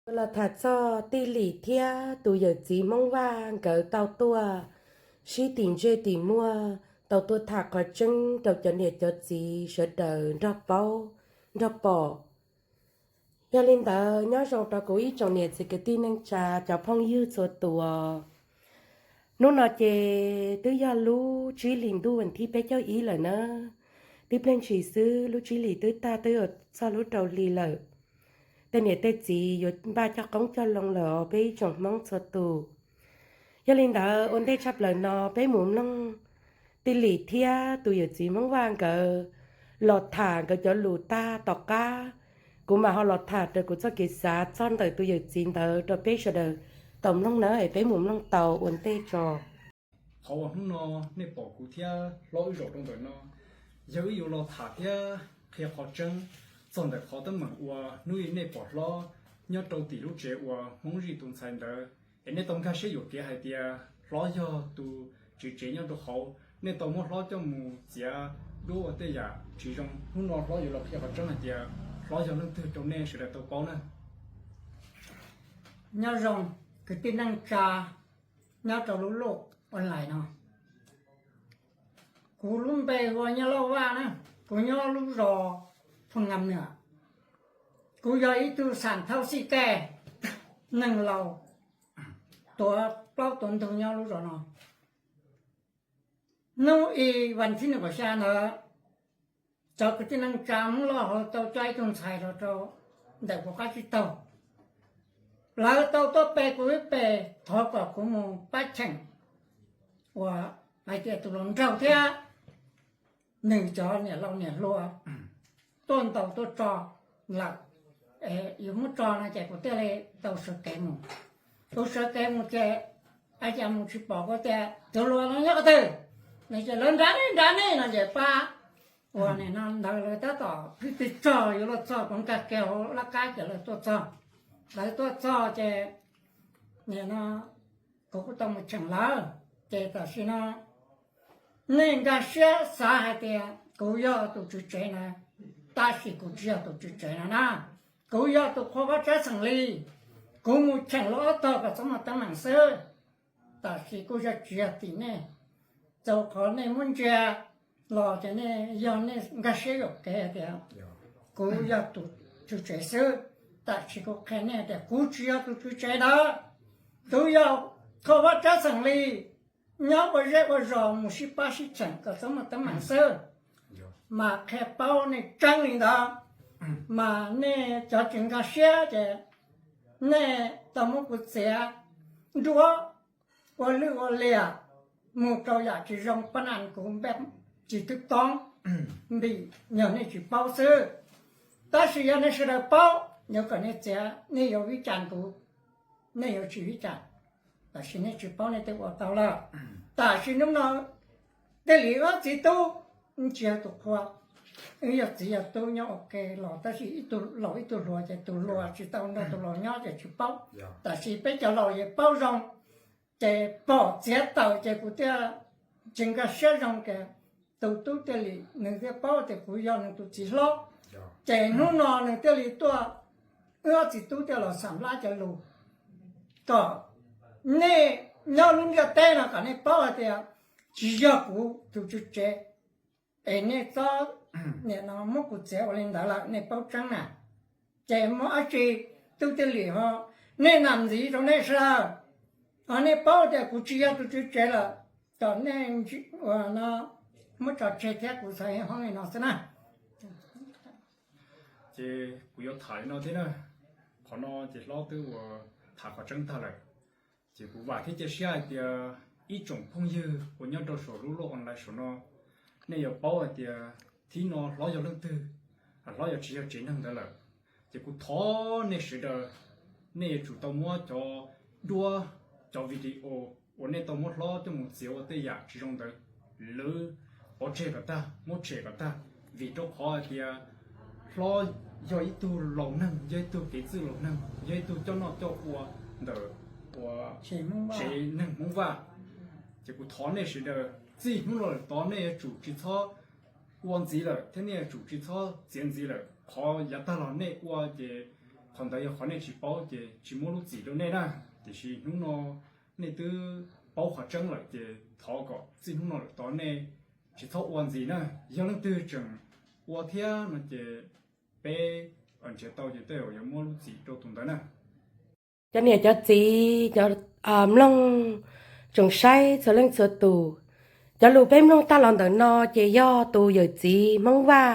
Kuv los tham txog Tij Lim thiab tus yawm txiv Hmoob Vaj nkawd tau tuaj sib tim ntsej tim muag, tau tuaj tham qhov tseeb rau cov niam cov txiv sawv daws nrog paub, nrog pom. Yog li ntawd nyob zoo rau kuv ib tsoom niam txiv kwv tij neej tsa cov phooj ywg txhua tus. Hnub no ces twb yog lub tsib hlis ntuj vas thib peb caug ib lawm na. Twb plig ntshis xwb, lub tsib hlis twb tag twb yuav txog lub rau hli lawm. Tej niam tej txiv yuav npaj coj qoob coj loo lawm os peb ib tsoom Hmoob txhua tus. Yog li ntawd ua ntej tshaj plaws no peb mus mloog Tij Lim thiab tus yawm txiv Hmoob Vaj nkawd los tham nkawd cov lus tag tom qab, kuv mam ho los tham raws kuv txoj kev xav txog ntawm tus yawm txiv ntawd rau peb sawv daws tau mloog na, es peb mus mloog tau ua ntej tso. Qhov uas hnub no nej pom kuv thiab hlob wb zaum rau ntawm no, yog wb yuav los tham thiab qhia qhov tseeb txog ntawm qhov teeb meem uas hnub ib nej pom hlob nyob rau tim lub tsev uas Hmoob Zij tus ntxhais ntawd, es nej tau nkag siab yuam kev hais tias hlob yog tus tswv tsev nyob rau hauv, nej tau muab hlob coj mus txiav duab ua tej yam tsis zoo. Hnub no hlob yuav los qhia qhov tseeb hais tias hlob yog leej twg rau nej sawv daws tau paub na. Nyob zoo kwv tij neej tsa nyob rau lub luj online no. Kuv lub npe hu ua Nyob Lauj Vaj na, kuv nyob lub zos Phu Nam Nwm. Kuv yog ib tug xam thauj xij kaj, neeg laus, tuav plaub tuav ntug nyob lub zos no. Hnub ib vas thib nees nkaum xya ntawd, cov kwv tij neej tsa Hmoob Lauj hauv tau coj ib tug ntxhais los rau ntawm kuv qab tsib taug. Lawv tau tuaj pe kuv ib pe, thov kom kuv mus pab cheem uas hais tias tus hluas nraug thiab nws cov niam laus niam hluas tuaj ntaus tuaj tso lawm, yuav muab tso no ces kuv thiaj li tau sawv kev mus. Kuv sawv kev mus ces, a cas mus tsis pom, kuv tias tus hluas no nyob qhov twg? No ces lawv nrad nej, nrad nej no ces pab uas nim no ntawd lawv tab tom pib tig txog yuav luag txog, kuv nkag kiag hauv laj kab ces lawv tuaj txog. Lawv tuaj txog ces nim no kuv kuj tau mus cheem lawv. Ces tam sim no nej nkag siab xav hais tias kuv yog tus tswv tsev na, tab sis kuv tsis yog tus tswv tsev no na. Kuv yog tus qhua vaj tsab xeem li, kuv mus cheem lawv ob tog kom txhob muaj teeb meem xwb. Tam sis kuj yog tsis yog tim nej, txaus qhov nej muab ntsia los ces nej yog nej nkag siab yuam kev tias kuv yog tus tswv tsev xwb. Tam sis kuv qhia nej tias kuv tsis yog tus tswv tsev ntawd, kuv yog qhua vaj tsab xeem li, nyob ua zej ua zos mus sib pab sib cheem kom txhob muaj teeb meem xwb. Mas qhia paub nej tseeb li ntawd, mas nej cov tsis nkag siab ces nej tau muab kuv txiav duab ua lwj ua liam, mus rau yam tsis zoo, pab nas kuv npaj tsis twb toob, vim yog nej tsis paub xwb. Tab sis yog nej sawv daws paub, yuav kom nej txiav, nej yuav vib cas kuv, nej yuav tsis vib cas. Tam sis nej tsis paub nej twb ua tau lawm. Tam sis hnub no Tij Lim ob txiv tub, tsis yog tus qhua, wb yog txiv yog tub nyob ua ke los, tab sis ib tug laus ib tug hluas, ces tus hluas tsis tau nrog tus laus nyob ces tsis paub. Tam sis peb cov laus yeej paub zoo, ces pom txiav tawm ces kuv thiaj tsis nkag siab zoo ces tus tub Tij Lim nws thiaj paub tias kuv yog nws tus txiv hlob. Ces hnub no nws thiaj li tuaj, wb ob txiv tub thiaj los xam lab cov lus kom nej nyob lub ntiaj teb no kom nej paub hais tias tsis yog kuv tus tswv tsev, es nej txhob nim no muab kuv txiav ua li ntawd lawm, nej paub tseeb na. Ces muaj dab tsi tub Tij Lim ho, nej nam ntxiv rau nej sawv daws, ho nej paub tias kuv tsis yog tus tswv tsev lawm, kom nej ua no muab tso tseg thiab, kuv xav hoob li no xwb na. Ces kuv yuav tham li no thiab na, qhov no ces hlob twb ua tham qhov tseeb tag lawm. Ces kuv vam thiab cia siab hais tias ib tsoom phooj ywg uas nyob rau saum lub luaj online saum no, nej yuav paub hais tias thib no hlob yog leej twg, hlob yuav tsis yog tsev neeg ntawd lawm. Ces kuv thov nej sawv daws, nej yuav tsum tau muab cov duab, cov video uas nej tau muab hlob coj mus txiav ua tej yam tsis zoo ntawd, lwv pov tseg kom tag, muab tshem kom tag, vim rau qhov hais tias hlob yog ib tug laus neeg, yog ib tug kev txwj laus neeg, yog ib tug coj noj coj ua ntawm ua tsev neeg Hmoob Vaj. Ces kuv thov nej sawv daws, txij hnub no lawm tod nej yuav tsum tsis txhob ua ntxiv lawm thiab nej yuav tsum tsis txhob txiav ntxiv lawm. Qhov yav tag los nej ua ces Qhov ntawd yog qhov nej tsis paub ces tsis muab lub txim rau nej na. Tiam sis hnub no nej twb paub qhov tseeb lawm ces thov kom txij hnub no lawm tod nej tsis txhob ua ntxiv na. Yog leej twg tseem ua thiab no ces peb nrhiav tau ces tej zaum yuav muab lub txim rau tus ntawd na. Cov niam cov txiv, cov mloog tsoom saib txhua leej txhua tus, cov lus peb mloog tag los ntawm no ces yog tus yawm txiv Hmoob Vaj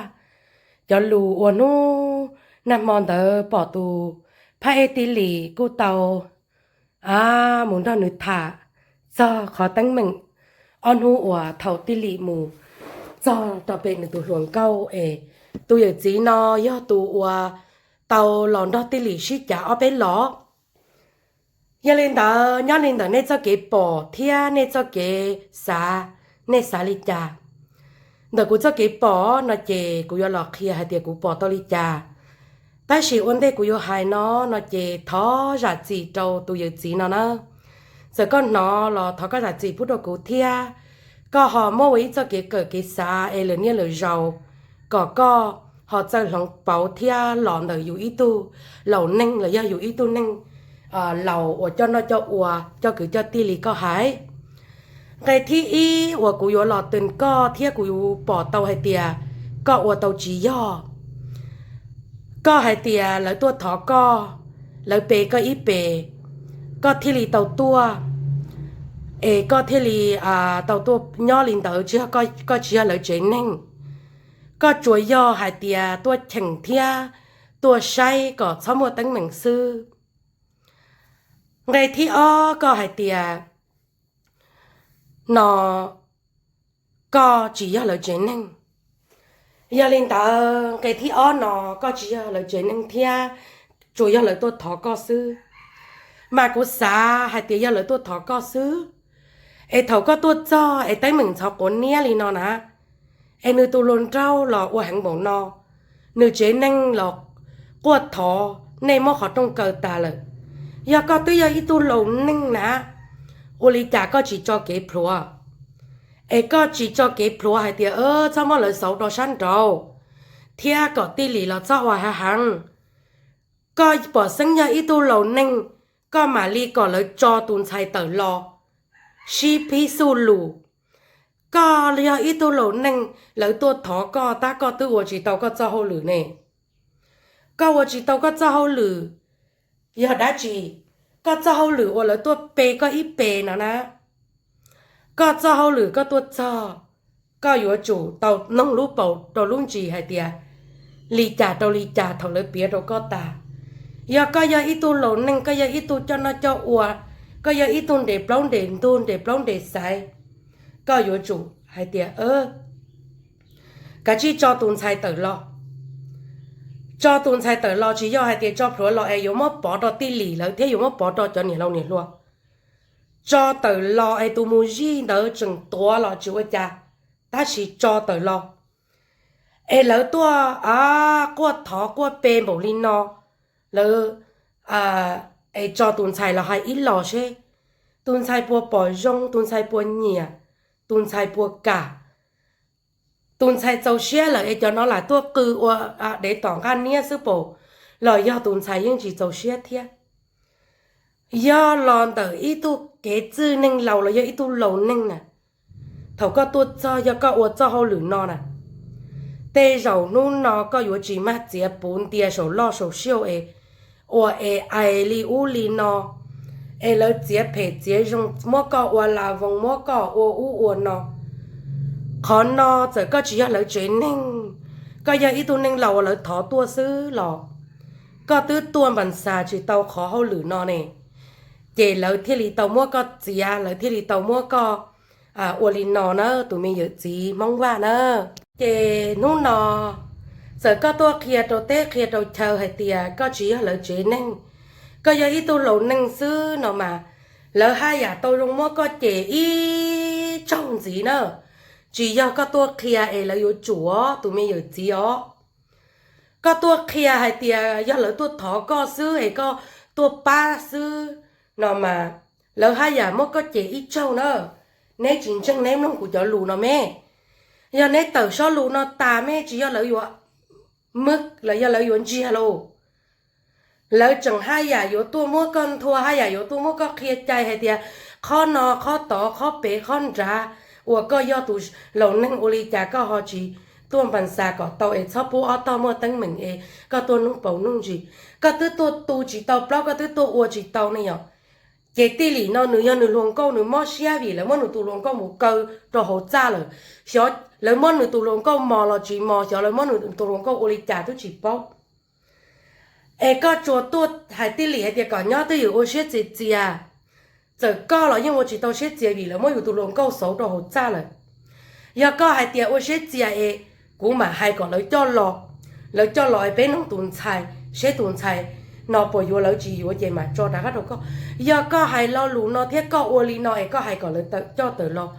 cov lus uas hnub nag hmo ntawd pom tus phab ej Tij Lim kuj tau a mus nrog nws tham txog qhov teeb meem ob hnub uas thaum Tij Lim mus txog rau pem nws tus hluas nkauj es tus yawm txiv no yog tus uas tau los nrog Tij Lim sib cav ob peb los. Yog li ntawd nyob li ntawm nej txoj kev pom thiab nej txoj kev xav, nej xav li cas? Ntawm kuv txoj kev pom no ces kuv yuav los qhia hais tias kuv pom tau li cas. Tab sis ua ntej kuv yuav hais no, no ces thov zam txim rau tus yawm txiv no na. Txawm koj hnov los thov koj zam txim pub rau kuv thiab. Koj ho muab ua ib txoj kev kawm kev xav es lwm niaj lwm zaus kom koj ho txawj hloov pauv thiab los ntawm yus ib tug laus neej los yog yus ib tug neej laus uas coj noj coj ua coj kwv coj tij li koj hais. Nqe thib ib uas kuv yuav los tees koj thiab kuv yuav pom tau hais tias koj ua tau tsis yog. Koj hais tias lawv tuaj thov koj, lawv pe koj ib pe, koj thiaj li tau tuaj, es koj thiaj li tau tuaj nyob li ntawd, tsis yog koj tsis yog lawv tsev neeg. Koj tsuas yog hais tias tuaj cheem thiab tuaj saib kom txhob muaj teeb meem xwb. Nqe thib ob koj hais tias no koj tsis yog lawv tsev neeg. Yog li ntawd nqe thib ob no koj tsis yog lawv tsev neeg thiab tsuas yog lawv tuaj thov koj xwb. Mas kuv xav hais tias yog lawv tuaj thov koj xwb, es thaum koj tuaj txog es teeb meem ntxhov quav niab li no na, es nws tus hluas nraug los ua heev npaum no, nws tsev neeg los quaj thov nej muab qhov rooj kaw tas lawm. Yog koj twb yog ib tug laus neeg na, ua li cas koj tsis tso kev plhuav? Es koj tsis tso kev plhuav hais tias txhob muab lawv xauv rau sab nraud, thiab kom tij lim los txhob ua hav heev. Koj pom xeeb yog ib tug laus neeg, koj mam li kom lawv tso tus ntxhais tawm los sib phib xuj lus. Koj yog ib tug laus neeg, lawv tuaj thov koj tab koj twb ua tsis tau koj txoj hauj lwm ne. Koj ua tsis tau koj txoj hauj lwm yog dab tsi? Koj txoj hauj lwm uas lawv tuaj pe koj ib pe no na, koj txoj hauj lwm koj tuaj txog, koj yuav tsum tau noog lub paus rau lub ntsis hais tias li cas rau li cas thaum lawv piav rau koj tas. Yog koj yog ib tug laus neeg, koj yog ib tug coj noj coj ua, koj yog ib tug nres plaub nres ntug nres plaub nres xaiv, koj yuav tsum hais tias kav tsij tso tus ntxhais tawm los. Tso tus ntxhais tawm los tsis yog hais tias tso plhuav los es yuav muab pov rau tij lim lawv thiab yuav muab pov rau cov niam laus niam hluas. Tso tawm los es tus mus zij ntawd tseem tuav los tsis ua cas, tab sis tso tawm los. Es lawv tuaj quaj thov quaj pe npaum li no, lawv es tso tus ntxhais los hais ib los seb tus ntxhais puas pom zoo, tus ntxhais puas nyiam, tus ntxhais puas kam. Tus ntxhais txaus siab lawm es cov no lam tuaj qw ua dev tom nqaj niab xwb paum, los yog tus ntxhais yeej tsis txaus siab thiab. Yog los ntawm ib tug kev txwj neeg laus los yog ib tug laus neeg na, thaum koj tuaj txog yog koj ua txoj hauj lwm no na, tej zaum hnub no koj yuav tsis mag txiav puv ntia saum loj saum siauj es ua es ais li ub li no, es lawv txiav phem txiav zoo muab koj ua la voos muab koj ua ub ua no. Qhov no txawm koj tsis yog lawv tsev neeg, koj yog ib tug neeg laus uas lawv thov tuaj xwb los koj twb tuaj npas xas tsis tau qhov hauj lwm no ne, ces lawv thiaj li tau muab koj txiav, lawv thiaj li tau muab koj ua li no na tus me yawm txiv Hmoob Vaj na. Ces hnub no txawm koj tuaj qhia rau teb qhia rau chaw hais tias koj tsis yog lawv tsev neeg, koj yog ib tug laus neeg xwb no mas, lawv haj yam tau zoo muab koj cem ib tsaug ntxiv na. Tsis yog koj tuaj qhia es lawv yuav tsum os tus me yawm txiv os. Koj tuaj qhia hais tias yog lawv tuaj thov koj xwb es koj tuaj pab xwb no mas, lawv haj yam muab koj cem ib tsaug na. Neb tsis ntseeg neb mloog kuv cov lus no me. Yog neb tawm sob lus no tas me tsis yog lawv yuav mwb los yog lawv yuav ntsiag lauj. Lawv tseem haj yam yuav tuaj muab koj nthua, haj yam yuav tuaj muab koj qhia cai hais tias qhov no qhov tod, qhov pem qhov nrad, uas koj yog tus laus neeg ua li cas koj ho tsis tuaj npas xas kom tau es txhob pub ob tog muaj teeb meem es koj tuaj nuj paus nuj ntsis. Koj twb tuaj tu tsis tau plaub, koj twb tuaj ua tsis tau ne yom. Ces Tij Lim no nws yog nws hluas nkauj nws mob siab vim lawv muab nws tus hluas nkauj mus kaw rau hauv txaj lawm. Xyov lawv muab nws tus hluas nkauj mos los tsis mos, xyov lawv muab nws tus hluas nkauj ua li cas twb tsis paub. Es koj tsuas tuaj hais Tij Lim hais tias kom nyob twj ywm ua siab txias txias. Txawm koj los yeej ua tsis tau siab txias vim lawv muab yus tus hluas nkauj xauv rau hauv txaj lawm. Yog koj hais tias ua siab txias es kuv mam hais kom lawv coj los, lawv coj los es peb noog tus ntxhais seb tus ntxhais no puas yuav lawv tsis yuav ces mam tso rov qab rau koj. Yog koj hais lo lus no thiab koj ua li no es koj hais kom lawv coj tawm los,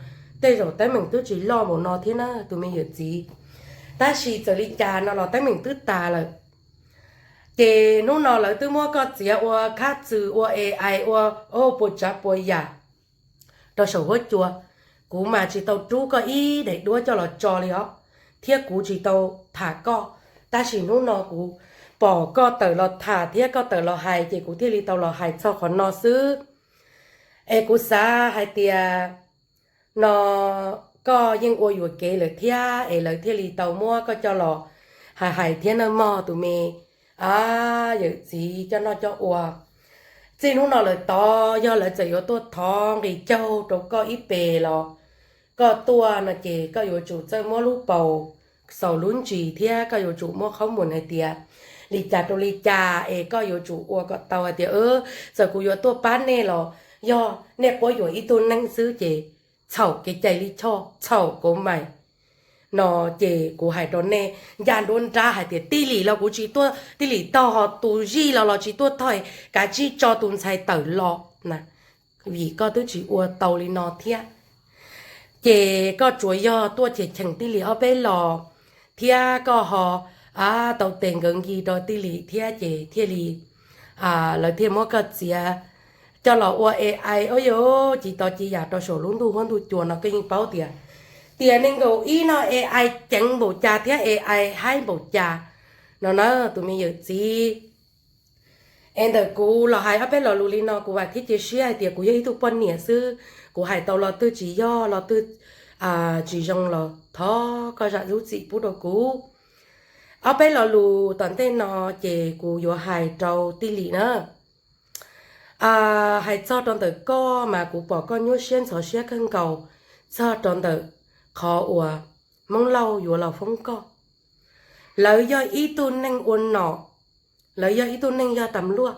tej zaum teeb meem twb tsis loj npaum no thiab na tus me yawm txiv. Tab sis txawm li cas no los teeb meem twb tas lawm. Ces hnub no lawv twb muab koj txiav ua khab txwm, ua AI, ua puas tsav puas yam rau saum huab cua. Kuv mas tsis tau rub koj ib daim duab coj los tso li os, thiab kuv tsis tau tham koj. Tab sis hnub no kuv pom koj tawm los tham thiab koj tawm los hais ces kuv thiaj li tau los hais txog qhov no xwb. Es kuv xav hais tias no koj yeej ua yuam kev lawm thiab es lawv thiaj li tau muab koj coj los hais hais thiab nawb mog tus me yawm txiv coj noj coj ua. Txij hnub no lawm tod yog lawv txawm yuav tuaj thov nqi caug rau koj ib pes los koj tuaj no ces koj yuav tsum txawj muab lub paus xaus lub ntsis thiab koj yuav tsum muab qhov muag hais tias li cas rau li cas es koj yuav tsum ua kom tau hais tias txawm kuv yuav tuaj pab nej los yog nej quab yuam ib tug neeg xwb ces txhaum kev cai lij choj, txhaum kov mais no ces kuv hais rau nej ncaj nruab nrab hais tias Tij Lim los kuv tsis tuaj, Tij Lim tog ho tus zij los los tsis tuaj tog, kav tsij tso tus ntxhais tawm los na, vim koj twb tsis ua tau li no thiab. Ces koj tsuas yog tuaj cheem cheem Tij Lim ob peb los thiab koj ho tau tes nkawd nkis rau Tij Lim thiab ces thiaj li lawv thiaj muab koj txiav coj los ua AI. Ua yog ci tau ci yam rau saum lub ntuj huab ntuj cua no koj yeej paub tias tias nees nkaum ib no AI ceev npaum cas thiab AI haib npaum cas no na tus me yawm txiv. Es ntawm kuv los hais ob peb lo lus li no kuv vam thiab cia siab hais tias kuv yog ib tug poj niam xwb, kuv hais tau lo twg tsis yog lo twg tsis zoo los thov koj zam lub txim pub rau kuv. Ob peb lo lus tom ntej no ces kuv yuav hais rau Tij Lim na. Hais txog rau ntawm koj mas kuv pom koj nyuaj siab ntxhov siab kawg nkaus txog rau ntawm qhov uas Hmoob Lauj yuav los foob koj. Lawv yog ib tug neeg ua nom, lawv yog ib tug neeg yog tas luaj,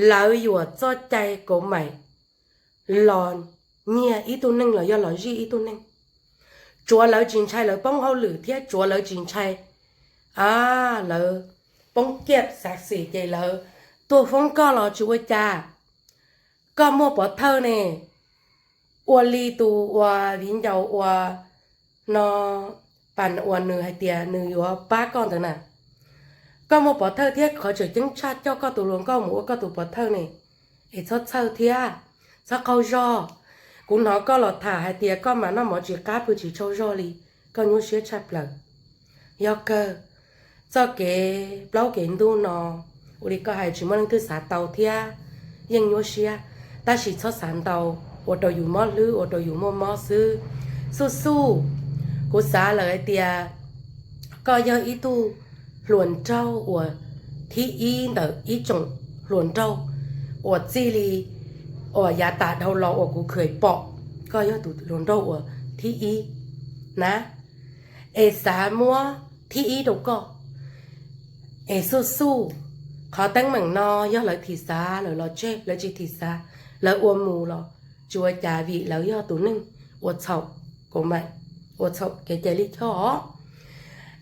lawv yuam txoj cai kauv mais los nyiag ib tug neeg los yog los zij ib tug neeg. Tsuav lawv tsis ntshai lawv poob hauj lwm thiab tsuav lawv tsis ntshai lawv poob kiaj xav xim ces lawv tuaj foob koj los tsis ua cas. Koj muaj pov thawj ne, ua li tus uas viv ncaus uas no pas uas nws hais tias nws yuav pab koj ntawd na. Koj muaj pov thawj thiab qhov tseem ceeb tshaj coj koj tus hluas nkauj mus ua koj tus pov thawj ne, es txhob txhawj thiab txhob qaug zog. Kuv hnov koj los tham hais tias koj mas noj mov tsis qab pw tsis tsaug zog li, koj nyuaj siab tshaj plaws. Yog kawg, txoj kev plaub kev ntug no ua li koj hais tsis muaj leej twg xav tau thiab yeej nyuaj siab, tab sis txhob xav ntau, ua rau yus mob hlwb ua rau yus muaj mob xwb. Xuj xuj, kuv xav lawm hais tias koj yog ib tug hluas nraug uas thib ib ntawm ib tsoom hluas nraug uas txij li uas yav tas dhau los uas kuv kham pom, koj yog tus hluas nraug uas thib ib na, es xav muab thib ib rau koj. Es xuj xuj, qhov teeb meem no yog lawv thim xav lawv los tseg, lawv tsis thim xav lawv ua mus los tsis ua cas vim lawv yog tus neeg ua txhaum, ua txhaum kev cai lij choj.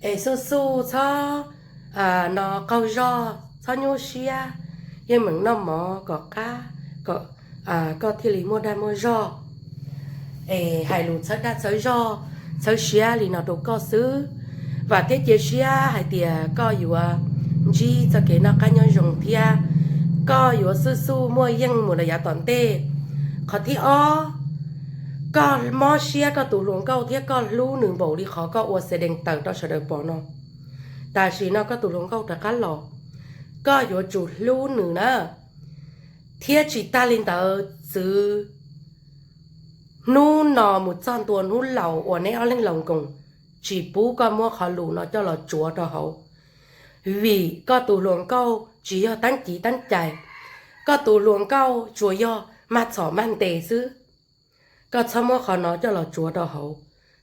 Es xuj xuj txhob no qaug zog, txhob nyuaj siab, yeej meem noj mov kom qab kom koj thiaj li muaj dag muaj zog. Es hais lus txhawb dag txhawb zog txhawb siab li no rau koj xwb. Vam thiab cia siab hais tias koj yuav ntsib txoj kev noj qab nyob zoo thiab koj yuav xuj xuj muaj yeej mus rau yav tom ntej. Qhov thib ob, koj mob siab koj tus hluas nkauj thiab koj hlub nws npaum li qhov koj ua xe dees tawm rau sawv daws pom no. Tam sim no koj tus hluas nkauj rov qab los, koj yuav tsum hlub nws na. Thiab tsis tag li ntawd, txwv hnub no mus txog ntua hnub laus uas neb ob leeg laus nkoos, tsis pub koj muab qhov lus no coj los tsuav rau hauv. Vim koj tus hluas nkauj tsis yog teeb kiv teeb cai, koj tus hluas nkauj tsuas yog mag txhom mag ntes xwb. Koj txhob muab qhov no coj los tsuav rau hauv.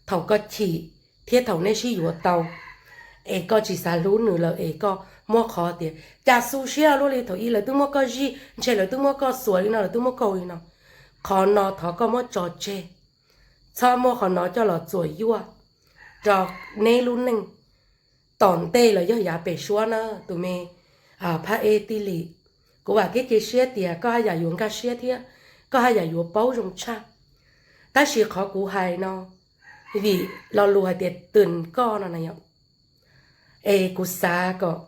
Thaum koj chim thiab thaum neb sib yuav tau, es koj tsis xav hlub nws lawm es koj muab qhov tias cas xu siab luaj li, thaum ub lawv twb muab koj zij, ntshe lawv twb muab koj xuas li no, lawv twb muab koj ua li no. Qhov no thov koj muab tso tseg. Txhob muab qhov no coj los txuam yuaj rau neb lub neej tom ntej los yog yav pem suab na, tus me phab ej Tij Lim. Kuv vam thiab cia siab tias koj haj yam yuav nkag siab thiab koj haj yam yuav paub zoo tshaj. Tab sis qhov kuv hais no, vim lo lus hais tias tws koj no na yom, es kuv xav kom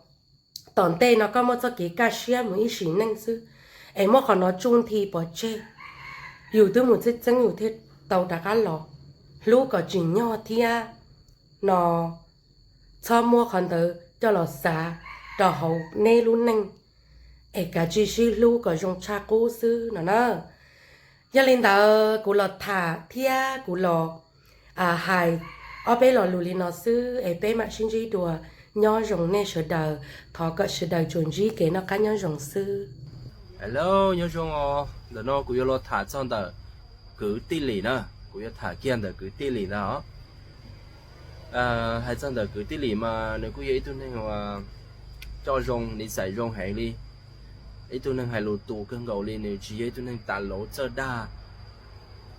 tom ntej no koj muaj txoj kev kaj siab mus ib sim neej xwb, es muab qhov no tsuj nthi pov tseg. Yus twb mus txheeb txheeb yus thiaj tau rov qab los, hlub kom tsim nyog thiab no. Txhob muab qhov ntawd coj los xav rau hauv neb lub neej, es kav tsij sib hlub kom zoo tshaj qub xwb no na. Yog li ntawd kuv los tham thiab kuv los hais ob peb lo lus li no xwb, es peb mam sib ntsib dua. Nyob zoo nej sawv daws, thov kom sawv daws tsuas ntsib kev noj qab nyob zoo xwb. Hello, nyob zoo os. Ntawm no kuv yuav los tham txog ntawm kwv Tij Lim na, kuv yuav tham kiag ntawm kwv Tij Lim ntag os. Hais txog ntawm kwv Tij Lim mas nws kuj yog ib tug neeg uas coj zoo, niv xais zoo heev li, ib tug neeg hais lus tus kawg nkaus li, nws tsis yog ib tug neeg tas lauv txawj dag,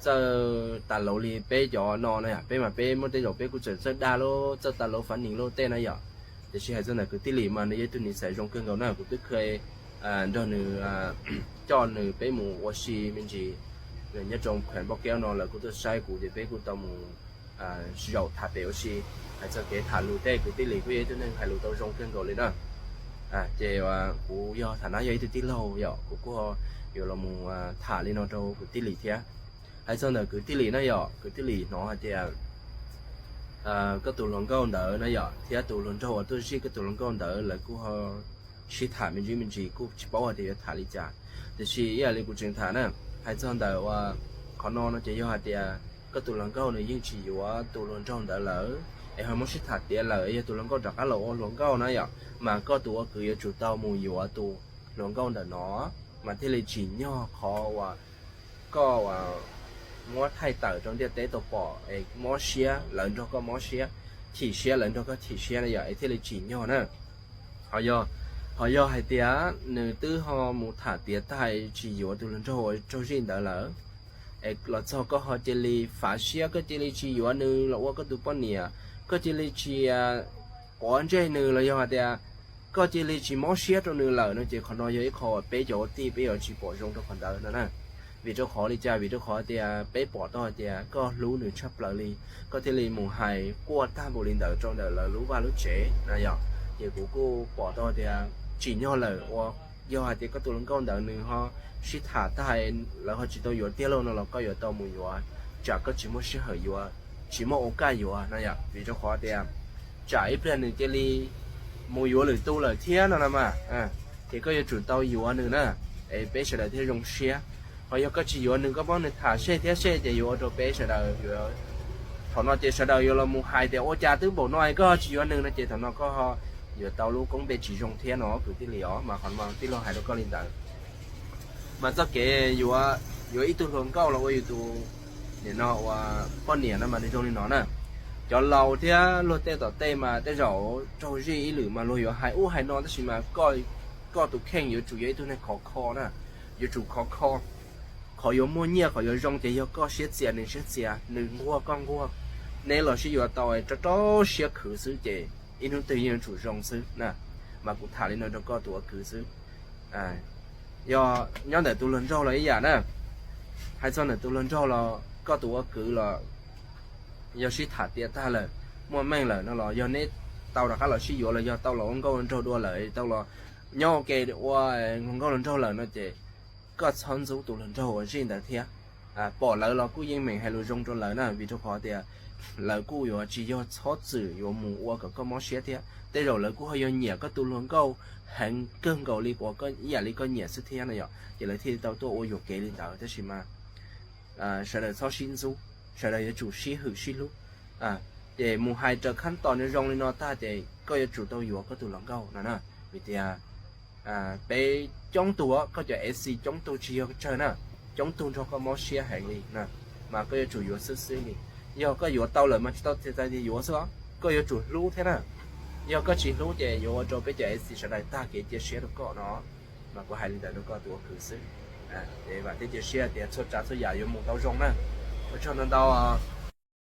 txawj tas lauv li peb cov no na yom. Peb mas peb muaj tej zaum peb kuj txawm txawj dag lauj, txawj tas lauv fav nim lauj tej na yom. Tiam sis hais txog ntawm kwv Tij Lim mas nws yog ib tug niv xais zoo kawg nkaus na. Kuv twb kheev nrog nws coj nws peb mus ua si me ntsis nyob rau kheem npauj keb no, lawv kuj tuaj saib kuv ces peb kuj tau mus zaum tham pem ua si. Hais txog kev tham lus tej, kwv Tij Lim kuj yog ib tug neeg hais lus tau zoo kawg nkaus li na. Ces kuv yog tham na yog ib tug tij laug yom, kuv kuj yuav los mus tham li no rau kwv Tij Lim thiab. Hais txog ntawm kwv Tij Lim na yom, kwv Tij Lim hnov hais tias koj tus hluas nkauj ntawd na yom, thiab tus hluas nraug uas tuaj zij koj tus hluas nkauj ntawd lawv kuj ho sib tham me ntsis me ntsis, kuj tsis paub hais tias yuav tham li cas. Tiam sis ib yam li kuv tseem tham na, hais txog ntawm uas qhov no no ces yog hais tias koj tus hluas nkauj nws yeej tsis yuav tus hluas nraug ntawd lawm, es ho muab sib tham tiav lawm, yog tus hluas nkauj rov qab los ua hluas nkauj na yom, mas koj tus ua kwv yuav tsum tau mus yuav tus hluas nkauj ntawm no, mas thiaj li tsim nyog qhov uas koj uas muab thaij tawm rau ntiaj teb tau pom es mob siab lawv nrog koj mob siab, chim siab lawv nrog koj chim siab na yom, es thiaj li tsim nyog na. Ho yog, ho yog hais tias nws twb ho mus tham tiav tag tsis yuav tus hluas nraug uas raug zij ntawd lawm, es los txog koj ho cia li fav siab, koj cia li tsis yuav nws los ua koj tus poj niam, koj cia li tsis quav ntsej nws los yog hais tias koj cia li tsis mob siab rau nws lawm no ces qhov no yog ib qho uas peb cov ua tij peb yuav tsis pom zoo rau qhov ntawd no na. Vim rau qhov li cas? Vim rau qhov tias peb pom tau hais tias koj hlub nws tshaj plaws li, koj thiaj li mus hais quaj tag npaum li ntawd rau ntawm lawv lub vaj lub tsev na yom. Ces kuv kuj pom tau tias tsim nyog lawm uas yog hais tias koj tus hluas nkauj ntawd nws ho sib tham tag lawv ho tsis tau yuav tiag lauj no los koj yuav tau mus yuav, tsam koj tsis muaj sij hawm yuav, tsis muaj ua kaj yuav na yom. Vim rau qhov tias tsam ib pliag nws cia li mus yuav lwm tus lawm thiab no na mas, ces koj yuav tsum tau yuav nws na, es peb sawv daws thiaj zoo siab. Ho yog koj tsis yuav nws, koj pom nws tham seb thiab seb ces yuav ua rau peb sawv daws yuav, thaum no ces sawv daws yuav los mus hais tias ua cas twb npaum no es koj tsis yuav nws no ces thaum no koj yuav tau lub koob npe tsis zoo thiab no kwv tij li os. Mas qhov no tij laug hais rau koj li ntawd. Mas txoj kev yuav, yuav ib tug hluas nkauj los ua yus tus nim no ua poj niam no mas nws zoo li no na. Cov laus thiab luag tej tom tej mas tej zaum raug zij ib lwm mas luag yuav hais ub hais no tab sis mas koj, koj tus kheej yuav tsum yog ib tug neeg khov kho na, yuav tsum khov kho. Qhov yuav muaj nyiaj qhov yuav zoo ces yog koj siab txias nws siab txias, nws nquag koj nquag, neb los sib yuav tau rau rau siab khwv xwb ces ib hnub twg yeej yuav tsum zoo xwb na. Mas kuv tham li no rau koj tus ua kwv xwb. Yog nyob ntawm tus hluas nraug los ib yam na. Hais txog ntawm tus hluas nraug los koj tus ua kwv los yog sib tham tiav tag lawm, muaj meej lawm no los yog neb tau rov qab los sib yuav los yog tau los ua nkauj ua nraug dua lawm, tau los nyob ua ke ua hluas nkauj hluas nraug lawm no ces koj txhob ntxub tus hluas nraug uas zij ntawd thiab. Pom lawv los kuj yeej meem hais lus zoo rau lawv na, vim rau qhov tias lawv kuj yuav tsis yog txhob txwm yuav mus ua kom koj mob siab thiab. Tej zaum lawv kuj ho yog nyiam koj tus hluas nkauj heev kawg nkaus li uas ib yam li koj nyiam xwb thiab no yom, ces lawv thiaj li tau tuaj ua yuam kev li ntawd. Tab sis mas sawv daws txhob sib ntxub, sawv daws yuav tsum sib hwm sib hlub. Ces mus hais raws khab tos no zoo li no tag ces koj yuav tsum tau yuav koj tus hluas nkauj no na. Vim tias peb coob tug, koj cov F C coob tug tsis yog tsawg na, coob tug nrog koj mob siab heev li na, mas koj yuav tsum yuav xwb xwb li. Yog koj yuav tau lawm mas tsis tau txhais tias yuav xwb os, koj yuav tsum hlub thiab na. Yog koj tsis hlub ces yuav ua rau peb cov F C sawv daws tag kev cia siab rau koj no. Mas kuv hais li ntawd rau koj tus ua kwv xwb. Vam thiab cia siab tias txhua tsav txhua yam yuav mus tau zoo na. Ua tsaug ntau ntau.